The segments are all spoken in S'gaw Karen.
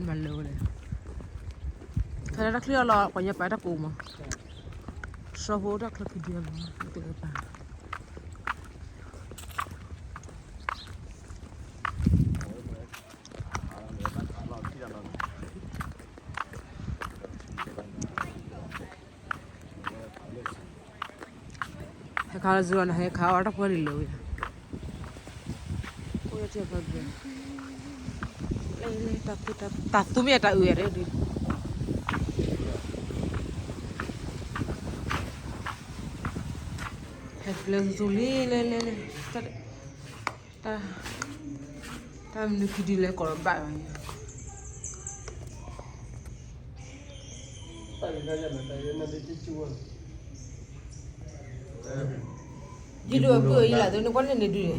မၤလၢဝဲလဲၣ်, ခဲလၢာ်တၢ်ချံအီၤလီၤ ပှၤညါပာ်တၢ်ကိးမး, စီဖိတၢ်ချၢခံဒုအမး, တကပၤ ဟဲခးလၢဇုအီၤန့ၣ် ဟဲခးအီၣ်တၢ်ဖိတၢ်လံၤလၢဝဲယါ, အိၣ်လၢထံဖးဘျၢ, တၢ်သူမ့ၢ်အတၢ်အုးယါဒၣ်ဒုး, ဟဲဖျၢၣ်သူလံ လဲၤလဲၤလဲၤ, တၢ် တၢ်မနုၤခံဒုလဲၤကိးလီၤဘၣ်လီၤ, ယဒုးအဘုၣ်အံၤလၢ်သိးန့ၣ် ကွၢ်လၢန့ၣ်ဒုးန့ၣ်,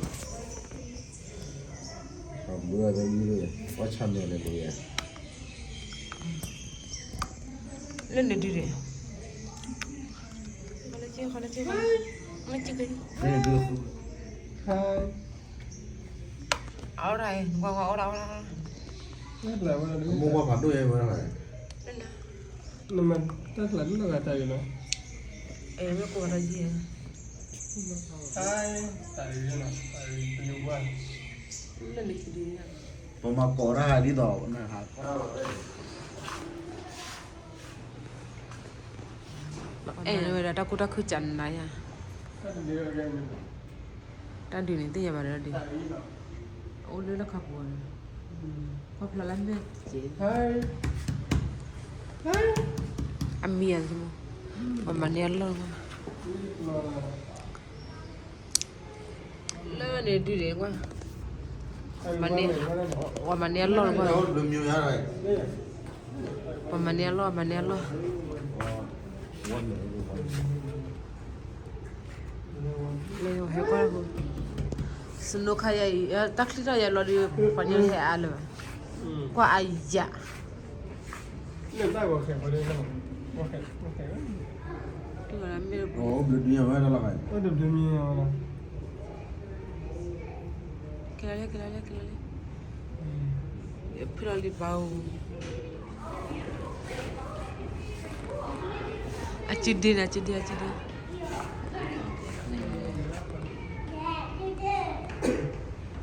အဘုၣ်အံၤလၢ်သိးန့ၣ် ကွၢ်ဆၢၣ်မဲာ်လဲၤလိၤယါ, လၢန့ၣ်ဒုးန့ၣ်, လၢက့ၤ လၢက့ၤ လၢက့ၤ အအိၣ်ဒၣ်အံၤ ကွၢ်ကွၢ် အိၣ်ဒၣ် အိၣ်ဒၣ်, မိၢ်ပှၢ်ဖးဒိၣ်ယဲဝဲဒၣ်, နမ့ၢ်တၢ်ကျးဒ်လီၤဂာ်တၢ်အံၤလီၤ, အဲ မ့ၢ်ကိးဒီးယဲ, တၢ်အံၤလီၤ တၢ်အံၤပယိၤဘၣ်, ပမၤကိးတၢ်ဟးဒ်သိး အဲၣ်ဝဲဒၣ်တၢ်ကူတၢ်ခုၣ်ကနၤယါ, တၢ်ဒုးန့ၣ်သ့ၣ်ညါဘၣ်ဒီးဒုး, အိၣ်လၢလၢခါပူၤ, ပှၤဖျါလၢမဲာ်ကဲ, အမံၤအါ, ပှၤမၤန့ၢ်အလီၢ်ကွၢ် လၢန့ၣ်ဒုးန့ၣ်ကွၢ်, ပှၤမၤန့ၢ်အလီၢ်ကွၢ်, ပှၤမၤန့ၢ်အလီၢ် မၤန့ၢ်အလီၢ်, လဲၤဟဲကွၢ်, စနိခါယၤအံၤ တၢ်ချံထီၣ်ယၤလီၤဒီး ပှၤညီဟဲအါလၢၤဘၣ်, ကွၢ်အါယၤ ကဲလီၤလံ ကဲလီၤလံ ကဲလီၤလံ, အစုဒ့န့ၣ် အစုဒ့ အစုဒ့, အိ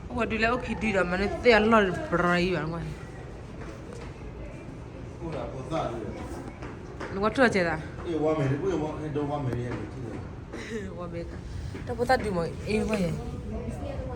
ၣ်ဝဲဒုးလၢအိၣ်ခံဒုဒီး မၤန့ၢ်သ့ၣ်အလီၢ်တဘြီအံၤဘၣ်ကွၢ်, နကွၢ်ထူၣ်လီၤကဲသး, ဝါမဲာ်, တၢ်ဖိသၣ်ဒုးမး အ့ၣ်ကွၢ်ယဲၢ် ကွၢ်အိၣ်အါ,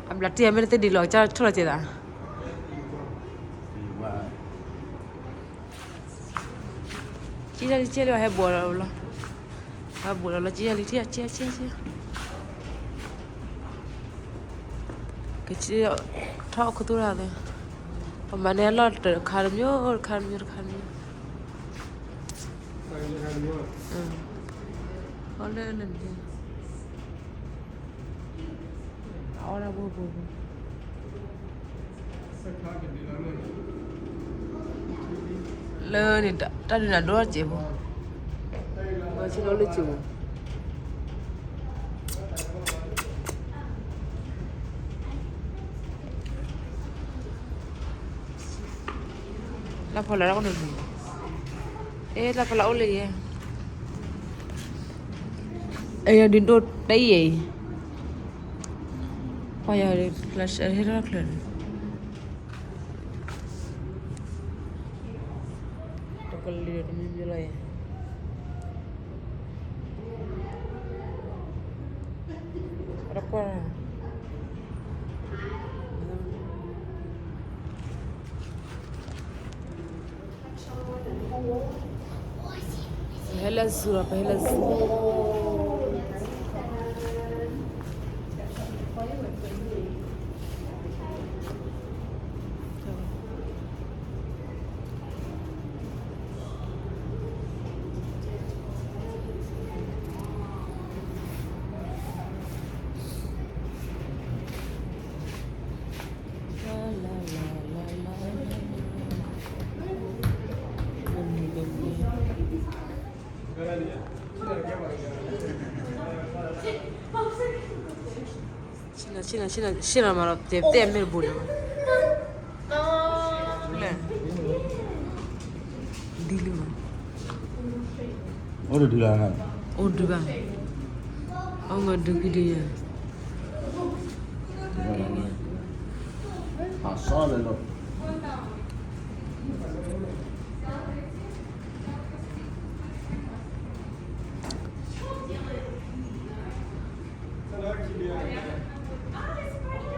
အဘျးတံၢ်အမဲာ်လၢသ့ၣ်ဒံးလီၤ ကစၢ်ထီၣ်လီၤကဲသး, ကစၢ်လံ ကစၢ်လံ ဟဲဘိးလီၤလီၤ, ဟဲဘိးလီၤလီၤ ကစၢ်လံ ထံၣ် ကစၢ် ကစၢ် ကစၢ်, ထီၣ်ခူသူၣ်တၢ်သ့, ပမၤန့ၢ်အလီၢ်တခါတမျိုး တခါတမျိုး တခါတမျိုး, အီၣ်လၢလၢန့ၣ်, အီၣ်ဒၣ်ဘိဘိဘိ လၢန့ၣ် တၢ်ဒုးနၤဒိၣ်ထီၣ်စဲးဖိ, ဘၣ်ဆၣ်လၢလၢစဲးဖိ, လၢဖီလာ်တၢ်အိၣ်န့ၣ်, အဲ လၢဖီလာ်အိၣ်လၢယဲၢ် အဲ ဒုးဒိၣ်တယဲၢ်အံၤ, ပှၤယၤ ဟဲထီၣ်ချၢန့ၣ်, တကလုာ်တမံၤမံၤလီၤယဲၢ်, တကွၢ် ပဟဲလၢစူၤလီၤ ပဟဲလၢစူၤ, ဆ့ၣ်နီၤ ဆ့ၣ်နီၤ ဆ့ၣ်နီၤမးဒီး တဲတဲမ့ၢ်တဘိလၢၤဘၣ်, လဲၣ်, ဒ်လံမး, အိၣ်တဒုလၢ်, အိၣ်ဒုဘၣ်, အီၣ်မၤဒုခံဒုယၤ, ဟးစီလၢလီၤ.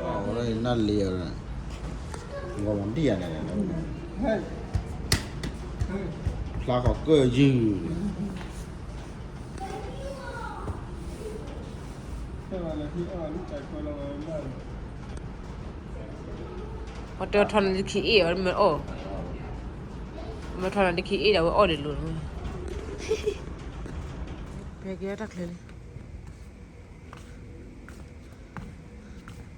အဝဲနၢ်လံဧါ, ဂီၤမၤဒံၣ်ယၤန့ၣ်, ဖျါဃီၤကၢၢ်ယုၢ်န့ၣ်, ပှၤတဲထီၣ်န့ၣ်တခံအ့ၣ်အီၤ မ့ၢ်အီၣ်, မ့ၢ်ထီၣ်န့ၣ်တခံအ့ၣ်ဒီး အဝဲအီၣ်ဒံးလိာ်န့ၣ်, ပကဲတၢ်ချၢလံ.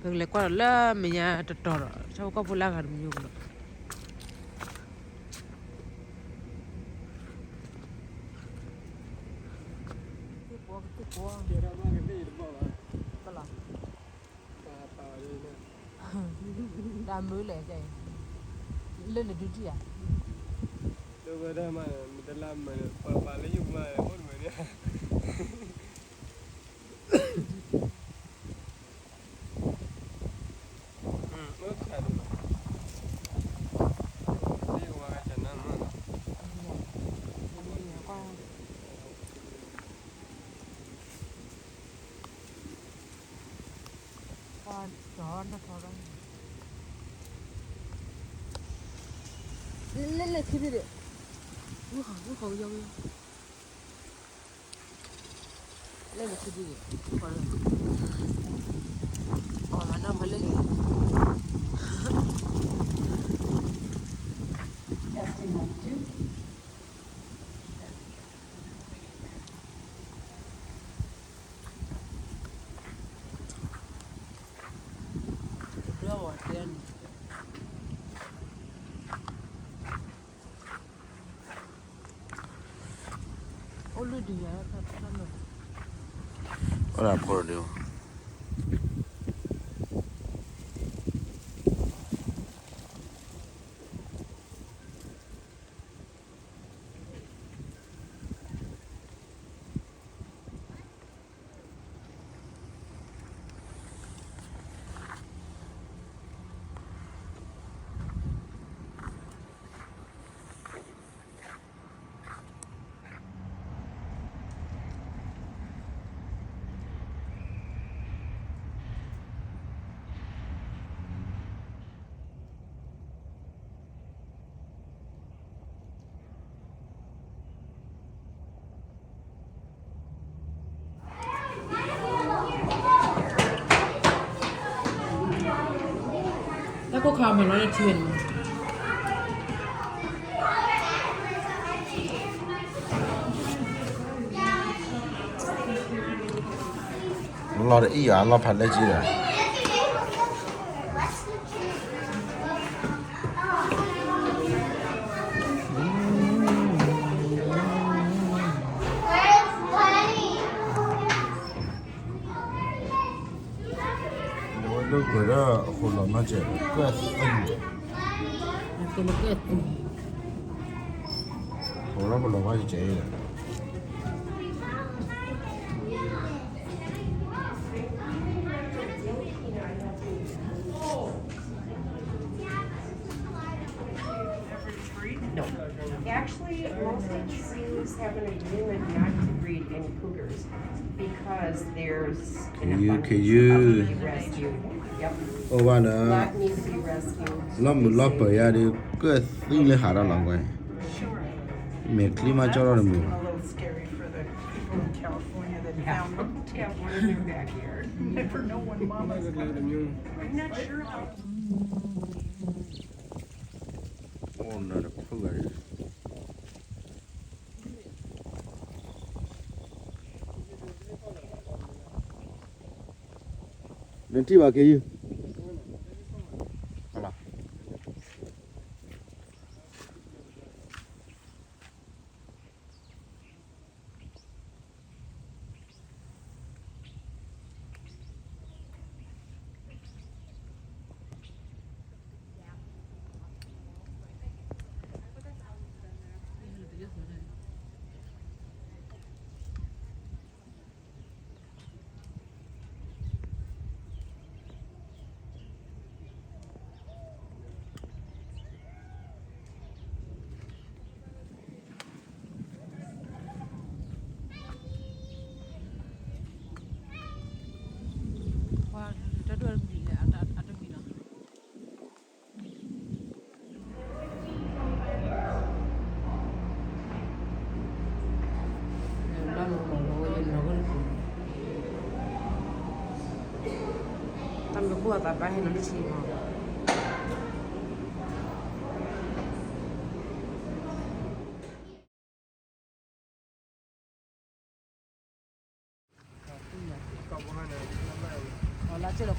ပကလဲၤကွၢ်ဒီးလၢမဲာ်ညါတတီၤဒီး ဆၣ်ဖိကီၢ်ဖိလၢအဂၤတမံၤလီၤ. သ့ၣ်ပှီကသ့ၣ်ပှီ, တၢ်မုာ်လဲၣ်, လၢနဒုးထံၣ်ဧါ, လၢဝဲဒၣ်မး မတလၢမုာ်န့ၣ် ပှၤပာ်လၢယုၢ်မး အိၣ်တမုာ်န့ၣ် လဲၣ်လဲၣ်ခံဒုဒီး, ဝုၢ်ဃီဝုၢ်ဃီကယီကယီ, လဲၣ်လဲၣ်ခံဒုဒီး, အီၣ်မၤနီၢ်ဖဲလဲၣ်လဲၣ်. အိၣ်လၢဒုးယၤ, အိၣ်ဒၣ်ဖိဒုး. တၢ်ကိၢ်ခါမၤလီၤလၢထံဝဲန့ၣ်, လီၤတအံၣ်ဧါ, လီၤဖးလဲၢ်က့ဒီး ဒိၣ်ကွဲးဒီးအဃိလီၤမၢ်ကဲး, ကၢၢ်သံ, ကၢၢ်သံ, ဃိလီၤပလီၤဘၣ်ကဲးလီၤ. No. Actually, most H C Us have an agreement not to breed any cougars because there's an abundance of them to be rescued. Yep. အိၣ်ဘၣ်ဒီး That need to be rescued. လီၤမုာ်လီၤပၢၤယါဒီး ကၢၢ်သံလၢဟးထီၣ်လီၤဝဲ, မဲာ်ချံမးကၠီထီၣ်တမုာ်ဘၣ်. California that found them. Yeah, in their backyard. Never know when mama's coming. I'm not sure how. နထံၣ်ဘၣ်က့ၤယုၢ်, ပှၤဘၣ်ဘၣ်ဟဲလီၤလၢဆံမီၤ အီၤလၢကၢၢ်လီၤပီၤ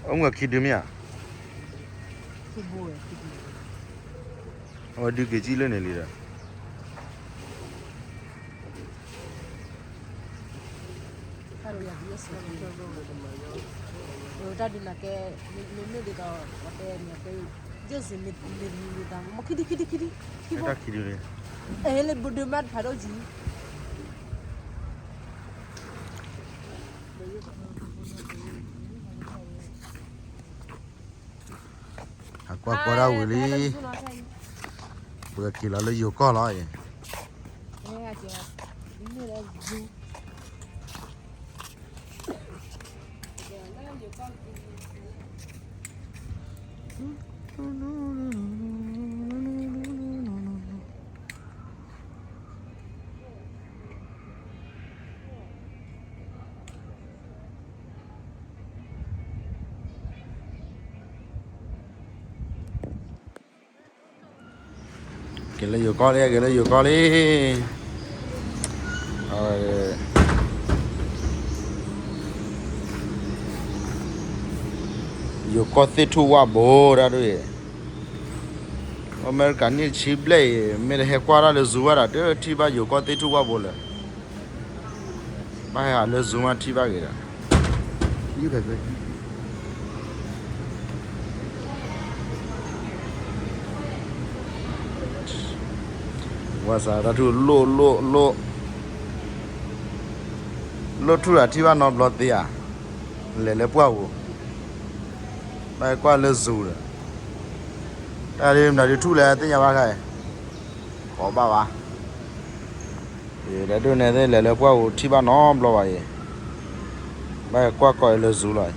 အမုၢ်ခံဒုမ့ၢ်ဧါ, အဝဲဒုးက့ၤကံလၢန့ၣ်လံဒီး တၢ်ဒုးနာ်ကဲ မ့မ့ၢ်ဒ်သိး ပှၤတဲန့ၣ်ကဲ ယဲၢ်စ့မ့ၢ်မ့ၢ်မ့ၢ်တၢ်မ့ၢ်ခံဒုခံဒုခံဒု ခံဘိ တၢ်ခံဒုန့ၣ် အဲ လၢဘိဒိမးတဖးဒိၣ်ကံ အကွၢ်ကွၢ်ဒၣ်ဝံၤလံ, ပကက့ၤလီၤလၢယိၤကီၢ်လီၤအံၤ. က့ၤလၢယိၤကီၢ်လံ, က့ၤလၢယိၤကီၢ်လံ. ယိၤကီၢ်သ့ၣ်ထူၣ်ဝၣ်ဘိ တၢ်ဒ်အံၤ, အမဲရကၤန့ၣ်တဆံဘျဲၣ်အံၤ မ့ၢ်တဟဲကွၢ်တၢ်လၢ Zoom ဝဲဒၣ် တထံၣ်ဘၣ်ယိၤကီၢ်သ့ၣ်ထူၣ်ဝၣ်ဘိလၢၤ. ဘၣ်ဟဲဟးလၢ Zoom မးထံၣ်ဘၣ်က့ၤဒီး ဝဲစးတၢ်ထူၣ်လိၣ်လိၣ်လိၣ်, လိၣ်ထူၣ်ဒီးထံၣ်ဘၣ်နီတဘျီသ့ဧါ, လဲၤလၢပှၢ်ပူၤ, ဘၣ်ဟဲကွၢ်လၢ Zoom ဒီး, တၢ်ဒ်မနုၤဒ်ထူၣ်လဲၣ်သ့ၣ်ညါဘၣ်ခါအံၤ, ကိးဘၣ်ဘၣ် ယတၢ်ဒိၣ်န့ၣ်သ့ၣ်လဲၤလၢပှၢ်ပူၤထံၣ်ဘၣ်နီတဘျီဘၣ်အံၤ, ဘၣ်ဟဲကွၢ်ကီးအံၤလၢ Zoom လီၤအံၤ,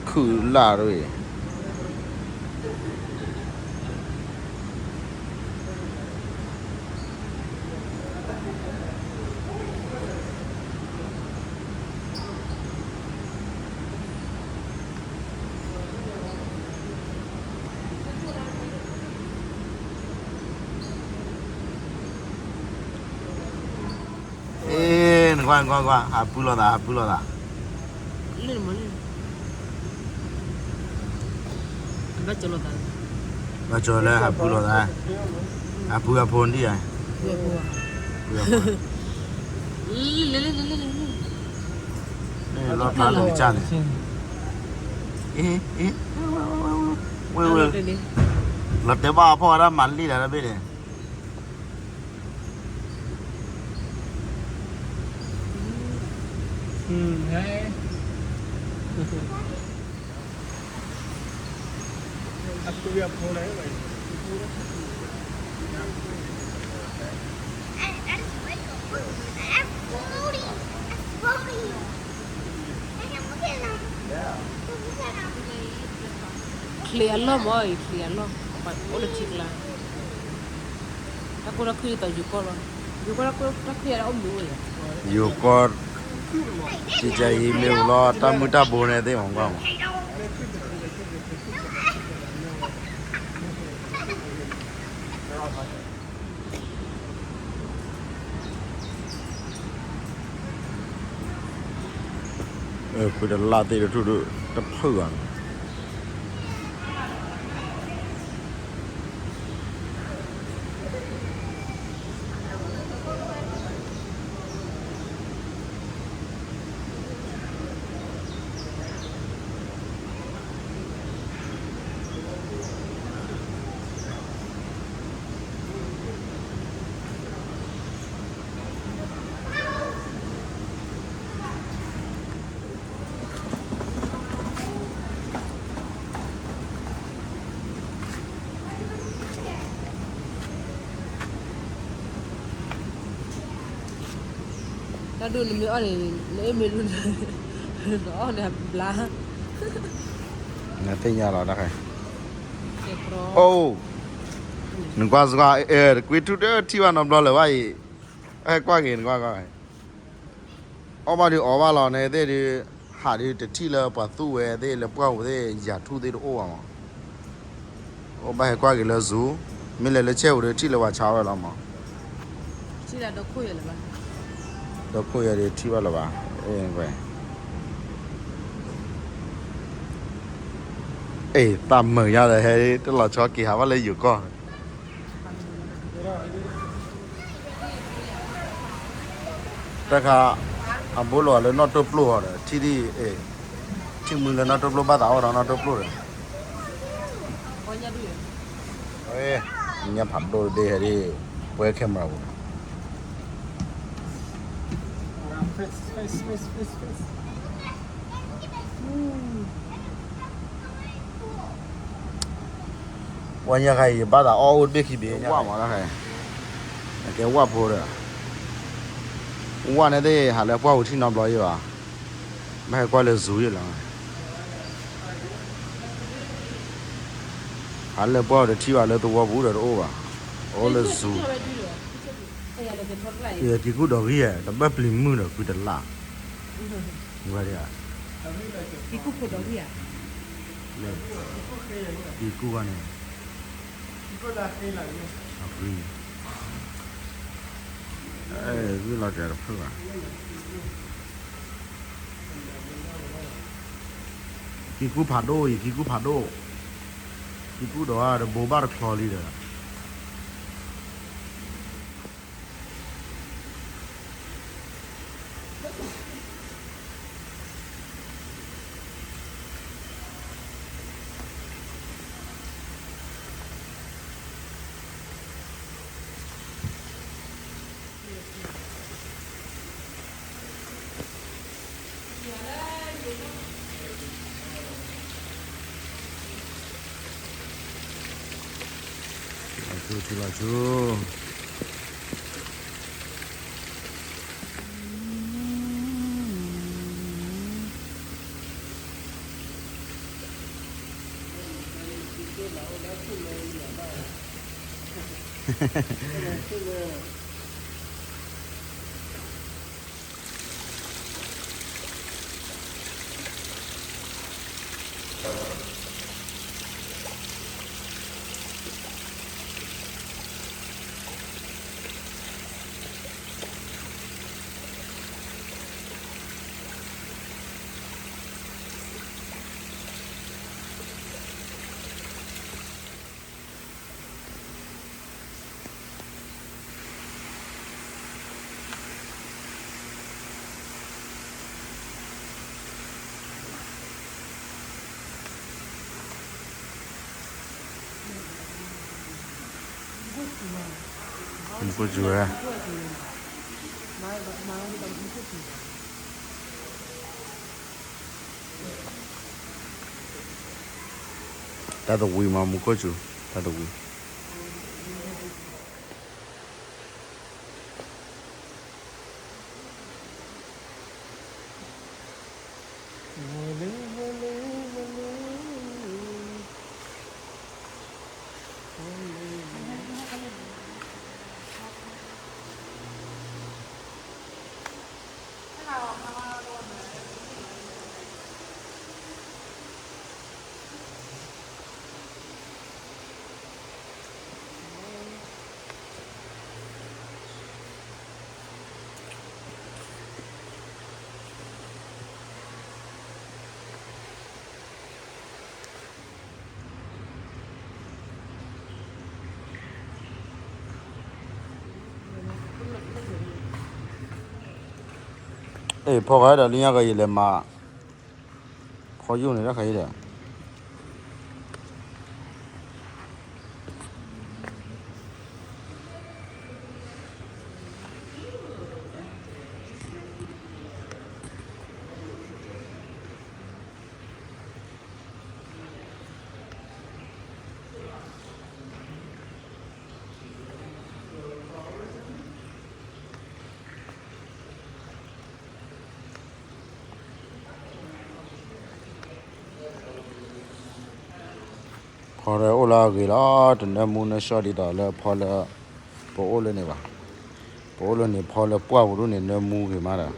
ခုၣ်လၢ်တဝံၤ အ့ နကွၢ် နကွၢ် ကွၢ် ဟးပူၤလိာ်သး ဟးပူၤလိာ်သး, ဘၣ်ကၠီၤလၢဟးပူၤလိာ်သး, ဟးပူၤအဖိဒံဧါ, ပူၤအဖိ, လီၤဖျါလၢကစၢ်န့ၣ်, အ့ အ့ ဝဲ ဝဲ လီၤတဲာ်ဘၣ်အဖီၣ်ဝဲဒၣ်မၤလံဒၣ်တဘ့ၣ်န့ၣ် ချံးအလီၢ်မ့ၢ်အံၤ ချံးအလီၢ်, အိၣ်လၢထံကျါ, တၢ်ကိၢ်တၢ်ခုၣ်ဒ်သိးယိၤကီၢ်လီၤ, ယိၤကီၢ်တၢ်ကိၢ်တၢ်ခုၣ် အိၣ်မုာ်ဝဲယၤ, ယိၤကီၢ်, ကကဲအံၤမ့ၢ်ဝံၤလီၤ တၢ်မုၢ်တၢ်ဘိန့ၣ်သ့ၣ်မးကွၢ်မး ဖုတလၢ်သ့ၣ်တထူၣ်တဖုၣ်ဘၣ်န့ၣ်တၢ်ဒိၣ်န့ၣ်မ့ၢ်အီၣ်န့ၣ် နအ့ၣ်မ့ၢ်လူၤန့ၣ် နအီၣ်န့ၣ်ဘျါ, နသ့ၣ်ညါလီၤတၢ်ခဲ, အိၣ်, နကွၢ်စ့ၢ်ကီး အဲ တကွ့ထူၣ်တထံၣ်ဘၣ်နီတဘျီလၢၤဘၣ်အံၤ, အဲ ကွၢ်က့ၤ နကွၢ်ကွၢ်, အီၣ်ဘၣ်ဒုးအီၣ်ဘၣ်လီၤ နသ့ၣ်ဒုး, ဟးဒုးတထံၣ်လၢပှၤသူၣ်ဝဲသ့ၣ် လၢပှၢ်ပူၤသ့ၣ် ယၤထူၣ်သ့ၣ်တအိၣ်ဘၣ်မး, အိၣ်ဘၣ်ဟဲကွၢ်က့ၤလၢ zoo, မ့ၢ်လဲၤလၢဆဲၣ်ပူၤဒီးထံၣ်လၢပှၤဆါဝဲလီၤမး, ဒီခိၣ်ယၤဒုးထံၣ်ဘၣ်လၢၤဘၣ်, အဲ သးမုာ်ယါဒီးဟဲ တလီၤဆီက့ၤဟးဘၣ်လၢယိၤကီၢ် တၢ်ခါ, အဘိလိာ်လၢနီၣ်တိၢ်ပျိၢ်အီၤဒီး ထံၣ်ဒ်အံၤ, ထံၣ်မုၢ်လၢနီၣ်တိၢ်ပျိၢ် ဘၣ်သးအီၣ်ဒီးနီၣ်တိၢ်ပျိၢ်ဒီး, ညၣ်ဖးဒိၣ်တဘ့ၣ်ဟဲဒ်, ပှဲၤ camera ပူၤ ပှၤညါခါအံၤ ယဘၣ်သးအီၣ်အိၣ်တဘ့ၣ်ခံဘ့ၣ်ညါ, ဝၣ်မးလၢ, ကဲဝၣ်ဖိဒီး, ဝၣ်န့ၣ်သ့ၣ်ဟးလၢပှၢ်ပူၤထံၣ်နီတဘျီယဲဘၣ်, ဘၣ်ဟဲကွၢ်လၢ zoo ယဲလီၤ, ဟးလၢပှၢ်ပူၤတထံၣ်ဘၣ် လၢသဝီပူၤဒီးတအိၣ်ဘၣ်, အိၣ်လၢ zoo, ယက့ၤကူၣ်ဒီးဂံၢ်ဧါ တဘၣ်ပျံၤမုၢ်ဒီးကွံာ်တလၢ်, ဝဲဒၣ်, က့ၤကူၣ်ဘၣ်န့ၣ်, အဂံၢ်လီၤတဖျၢၣ်ဘၣ်, က့ၤကူၣ်ဖးဒိၣ် ယက့ၤကူၣ်ဖးဒိၣ်, က့ၤကူၣ်ဒီးတဘိဘၣ်တချီလံဒီး ထူထူလီၤဆူ မူခိၣ်စူၤဝဲ တၢ်သဝံၤမး မူခိၣ်စူၤ တၢ်သဝံၤ အဲ ဖီဂၤဒီးလၢညါကယလဲၤမၤ ဖီယိၣ်န့ၣ်တၢ်ခါအံၤဒီး ဖီဒီးအိၣ်လၢအဂ့ၤလီၤ, တနၢမူနၢဆှီဒ်သိးလၢဖီလၢ ပအိၣ်လၢန့ၣ်ဘၣ်. ပအိၣ်လၢန့ၣ် ဖီလၢပှၢ်ပူၤဒၣ်န့ၣ် နၢမူဂ့ၤမးဒီး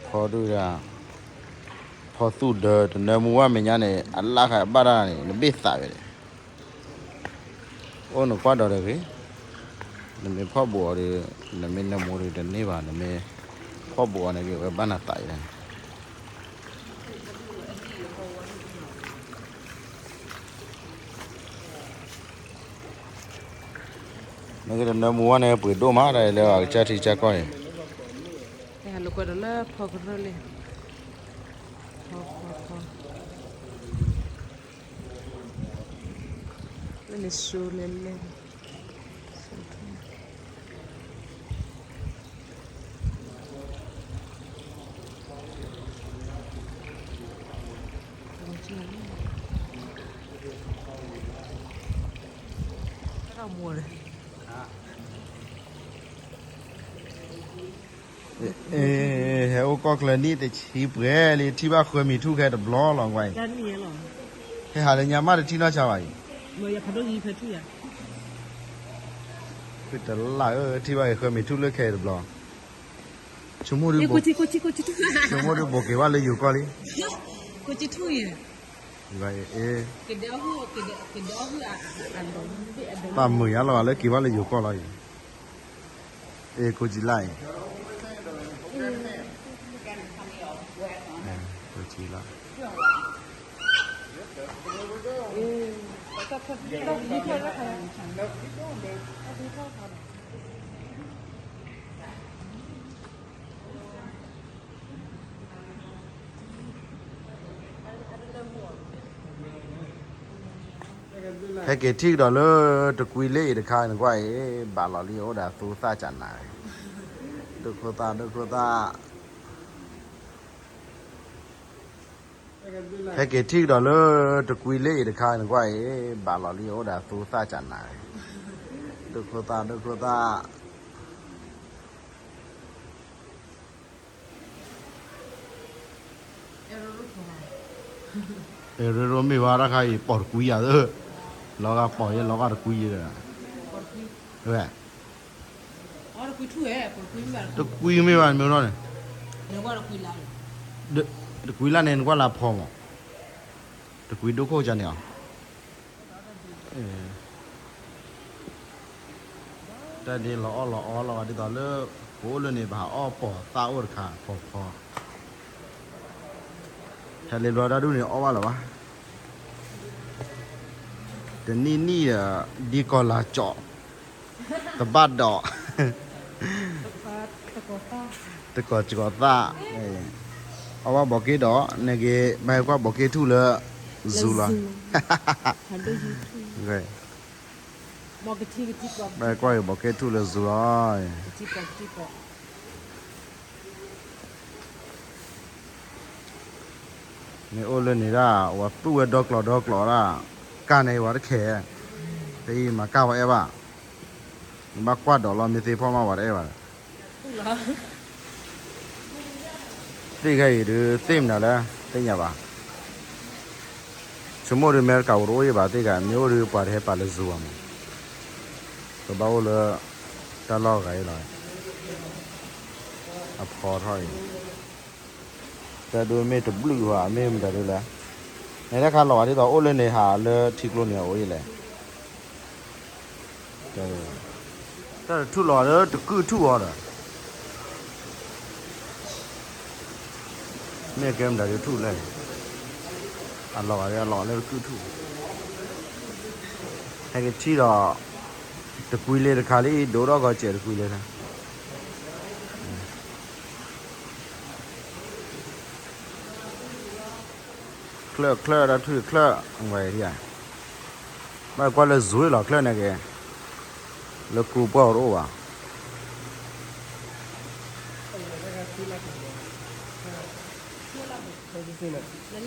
ဖီဒုၣ်ဒၣ်, ဖီသူၣ်ဒၢ တနၢမူဝဲမဲာ်ညါန့ၣ် အလၣ်ခါဘၣ်တၢ်န့ၣ် နဘ့ၣ်သးဝဲဒၣ်. အိၣ်နကွၢ်ဒီးတဂ့ၤ, နမ့ၢ်ဖီၣ်ဘူးအီၤဒီး, နမ့ၢ်နၢမူဒီးတန့ၢ်ဘၣ်, နမ့ၢ်ဖီၣ်ဘူးအီၤန့ၣ်ဂ့ၤ ဝဲဘၣ်နၤသးအံၤန့ၣ် နကတနၢမူဝဲန့ၣ် ပှ့ၤဒိၣ်မးတၢ်လၢအကစၢ်ထံကစၢ်ကီၢ်အံၤ. လၢကွဲးဒီးလၢဖီကရၢၢ်လံ, ဖီဖီဖီ, လၢန့ၣ်စိလဲၤလဲၤ, ဟဲအိၣ်ကီၢ်ချၢနံၣ်တဆံပှဲၤလံ ထံၣ်ဘၣ်ဃၢမံၤထူၣ်ခဲတဘျီလီၤကွၢ်အံၤ, ဟဲဟးလၢညါမးတထံၣ်နီၢ်ဆါဘၣ်အံၤ, ဖုတလၢ်ဧၢ ထံၣ်ဘၣ်ဃၢမံၤထူၣ်လၢခဲတဘျီ, ဆိကမိၣ်ဒုး, ဆိကမိၣ်ဒုးဘိးက့ၤဘၣ်လၢယိၤကီၢ်လံ. တၢ်မုာ်ညါလီၤဘၣ်လၢက့ၤဘၣ်လၢယိၤကီၢ်လီၤအံၤ, အ့ ကိးကံလါအံၤ, ကိးကံလါ ဟဲက့ၤထံၣ်ကဒီးလၢတကွံလ့ၣ်အံၤတခါ နကွၢ်အံၤ ဘၣ်လီၤလံ အိၣ်ဒီးသူသၣ်ကနၤ, ဒိၣ်ခိၣ်သၣ် ဒိၣ်ခိၣ်သၣ်, ဟဲက့ၤထံၣ်ကဒီးလၢတကွံလ့ၣ်အံၤတခါ နကွၢ်အံၤ ဘၣ်လီၤလံ အိၣ်ဒီးသူသၣ်ကနၤ, ဒိၣ်ခိၣ်သၣ် ဒိၣ်ခိၣ်သၣ်. အဲၣ်ရိရိမ့ၢ်ဝဲတၢ်ခါအံၤ ပိာ်တကွံယၤသၢ, လီၤဂာ်ပိာ်ယဲ လီၤဂာ်တကွံယဲ, ဝဲ, တကွံမ့ၢ်ဘၣ်မ့ၢ်နီၢ်န့ၣ်, တကွံလၢ်န့ၣ် နကွၢ်လၢဖီမး, တကွံဒိၣ်ခိၣ်ကန့ၣ်အီၤ တၢ်ဒ်လီၤအီၣ်လီၤအီလီၤ ဒ်သိးလၢ ပအိၣ်လၢန့ၣ် ပဟးအီၣ်ပိာ်သၣ်အိၣ်တခါ ဖီဖီ, ဟဲလ့ဘျီတၢ်ဒူၣ်န့ၣ် အီၣ်ဘၣ်လၢၤဘၣ်, တနံၣ်နံၣ်ဒီး ဒ်ကီၤလၤကၠီၣ်, တဘၣ်ဒီး တကိးကီၤသၣ်, အီၣ်ဘၣ်ဘီးက့ဒီး နက့ၤ ဘၣ်ဟဲကွၢ်ဘီးက့ထူၣ်လၢ zoo လီၤ, ဘၣ်ဟဲကွၢ်က့ၤဘီးက့ထူၣ်လၢ zoo လီၤ. မ့ၢ်အိၣ်လၢန့ၣ်ဒၣ် ဝဲသူၣ်ဝဲဒီကျိးဒီကျိးဒၣ်, ကၢ်န့ၣ်ဝဲတခဲ, တအံၤမၤကၢ်ဝဲအဲၣ်ဘၣ်, ဘၣ်ကွၢ်ဒီးလီၤ မ့ၢ်သ့ဖီၣ်မးဝဲတအဲၣ်ဘၣ်. သ့ၣ်ခဲအံၤဒုး သ့ၣ်မနုၤလဲၣ် သ့ၣ်ညါဘၣ်. ဆိကမိၣ်ဒုး အမဲရကၤအိၣ်တအိၣ်ယံၤဘၣ်သ့ၣ်ဂၤ, မ့ၢ်အိၣ်ဒုး ပှၤတဟဲပာ်လၢ zoo ဘၣ်မး, ကဘၣ်အိၣ်လၢ တၢ်လီၢ်ဂၤအံၤလီၤ, အဖီထီၣ်အံၤ, တၢ်ဒုးမ့ၢ်တဘျုးဘၣ် မ့ၢ်မတၤဒုးလဲၣ်, နတၢ်ခါလီၤဂာ်ဒ်သိးအိၣ်လၢန့ၣ်ဟးလၢထံကျိန့ၣ်အအိၣ်အံၤလဲၣ်. တၢ်တထူၣ်လီၤလၢတကုၢ်ထူၣ်အီၤဒီး မ့ၢ်ကဲမတၤဒုးထူၣ်လဲၣ်, အလီၤဂာ်ဒ်အလီၤလၢတကုၢ်ထူၣ်, ဟဲက့ၤထံၣ်ဒီး တကွံလ့တခါလံ ဒိၣ်ထီၣ်ကီးစဲးတကွံလ့ ချၢၣ်ချၢၣ်တၢ်ထူၣ်ချၢၣ်ဝဲ, ဘၣ်ကွၢ်လၢ zoo လီၤချၢၣ်န့ၣ်က့ၤ, လၢကူပှၢ်တအိၣ်ဘၣ်.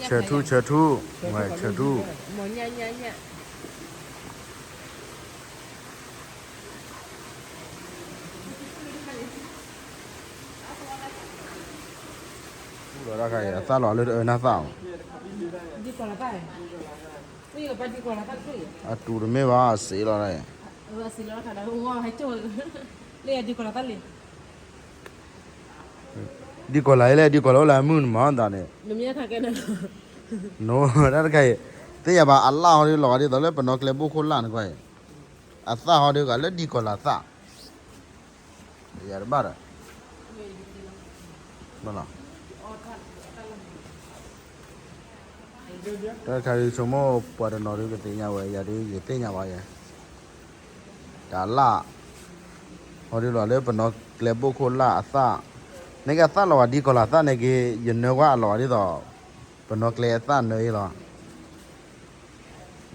ဆၢထူၣ် ဆၢထူၣ်, ဝဲဆၢထူၣ် ထူၣ်လီၤတၢ်ခါအံၤ အသၣ်လီၤလၢတအၢနၢ်သၣ်အီၤ, ဒ်သိးလီၤတၢ်အံၤ, အတူတမ့ၢ်ဘၣ် စ့လီၤ, ဒံကီၢ်လၤသၣ်လံ, ဒံကီၢ်လၤအံၤလဲၣ် ဒံကီၢ်လၤအိၣ်လၢအမုၢ်နမၤသးန့ၣ်, တၢ်တခါအံၤ, တၢ်ယၤဘၣ် အလၣ်ဟီဒုးလီၤဂာ်ဒ်သိးလၢပနီၣ်ကျဲဘိၣ်ခိၣ်လၣ်န့ၣ်ကွၢ်အံၤ, အသၣ်ဟီဒုးဂာ်လၢဒံကီၢ်လၤသၣ်, ယၤတဘၣ်ဒီး တၢ်တခါဒုးဆိကမိၣ်ပှၤတနီၤဒုးကသ့ၣ်ညါဝဲ ယၤဒုးယသ့ၣ်ညါဘၣ်ယဲ, တၢ်လၣ်, ဟီဒုးလီၤလၢပနီၣ်ကျဲဘိၣ်ခိၣ်လၣ်အသၣ်, နကသၣ်လီၤဂာ်ဒံကီၢ်လၤသၣ်န့ၣ်က့ၤ ယနၢကွၢ်အလီၤဂာ်ဒ်သိး ပနီၣ်ကျဲအသၣ်နၢအံၤလီၤ,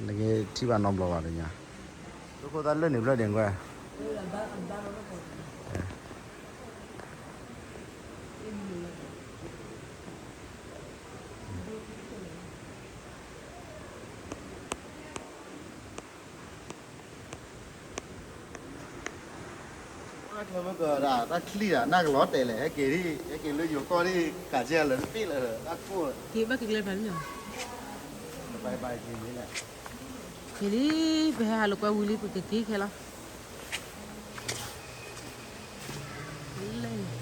နကထံၣ်ဘၣ်နီတဘျီဘၣ်တညါ, ဒိခိၣ်သၣ်လၢန့ၣ်ဖျၢၣ်ဒ့ၣ်ကွၢ် တၢ်ချံဒၣ် နၢ်ကလီၤတဲာ်လဲၣ်, ဟဲက့ၤဒ် ဟဲက့ၤလၢယိၤကီၢ်ဒ် ကးကဲလၢတပ့ၢ်လၢ တၢ်ကိၢ်လၢ က့ၤဘၣ်က့ၤကျဲဖးလံနီၤ, က့ၤလံ, ပဟဲဟးလိာ်ကွဲဝံၤလံ ပကက့ၤခဲလီၤ, လဲၣ်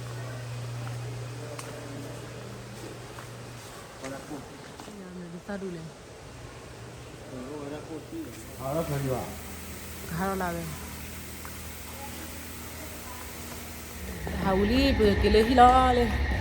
သၣ်ဒူၣ်လဲၣ်, ကဟးထီၣ်လၢဝဲ ဟးဝံၤလံ ပကက့ၤလၢဟံၣ်လီၤလၢ